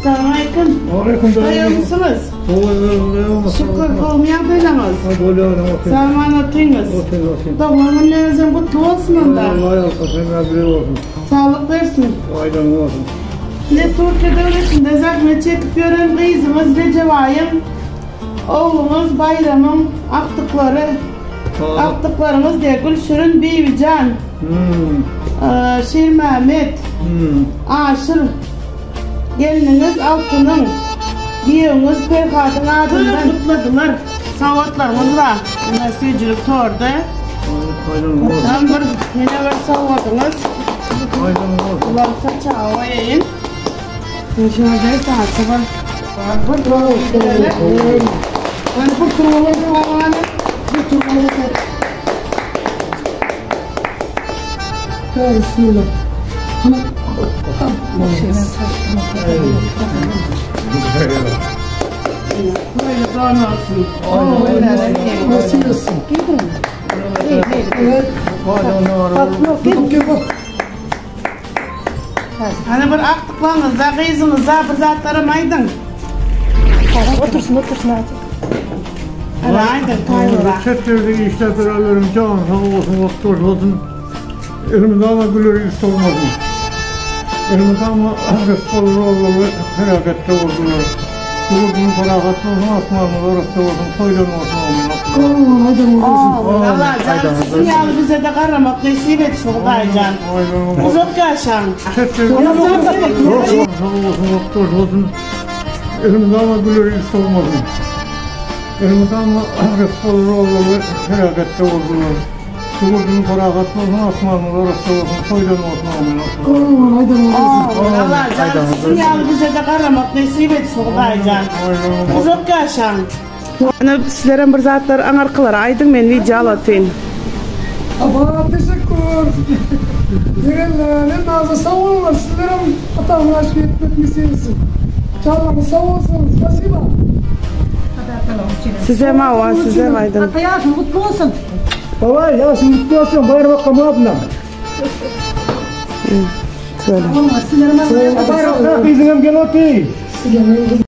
Salamaleýkum. Aleýkum Goýumsyňyz. Şükür, gowmy ýagdaýlaryňyz? Sag-aman otyňyz. Doglan günleriňizem gutly bolsun onda. Allah ýalkasyn, näbile bolsun. Saglyk bersin. Aýdan bolsun. Ine Türkiýe döwletinde zähmet çekip ýören gyzyňyz Rejebaýyň, ogluňyz Baýramyň agtyklary, agtyklaryňyz diýe Gülşirin Bibijan, Şirmämmet, Aşyr, Gelniňiz Altynyň, giýewiňiz Perhadyň adyndan gutladylar. Sowgatlaryňyz bar. Ine süýjülik tordy. Tam bir ýene bir sowgadyňyz. Bulary saçaga goýaýyn. Şurada saçy bir. Bir Bismillah. Böyle don olsun. Nasıl olsun? Evet. Hani bir aktıklaryňyzda, gyzyňyzda bir zatlaram aýdyň. Otursun otursun azıcık. Hadi aýdyň, taýynra. Çet ýerde işläp ýörenleriň jany sag bolsun, wagty hoş bolsun. Elmydama güler ýüz solmasyn. Elmydama rysgal-rozyly peraketde bolsunlar. Ýurdumyz parahat bolsun, asmanymyz arassa bolsun, toýlar bolsun, amin. Allajan siziň ýaly bize-de garramak nesip etsin Hudaýjan. Uzak ýaşaň. Çet ýerde jany sag bolsun, wagty hoş bolsun. Elmydama güler ýüz solmasyn. Elmydama rysgal-rozyly peraketde bolsunlar. Ýurdumyz parahat bolsun, asmanymyz arassa bolsun, toýlar bolsun, amin. Allajan siziň ýaly bize-de garramak nesip etsin Hudaýjan. Uzak ýaşaň. Ine sizlerem bir zatlar aňarkylara aýdyň men wideo alatyn. Aba teşekkür. Ýegenler hemmäňize sag boluňlar sizlerem Ataň aşyk etmek meselesi. Janyňyz sag bolsun. Spasiba. Sizem awa sizem aýdyň. Ata ýaşyň gutly bolsun. Baba ýaşyň gutly bolsun Baýram akgam adyndan. Söyle. Sizlerem Baýram akga gyzyňam gelip otyr.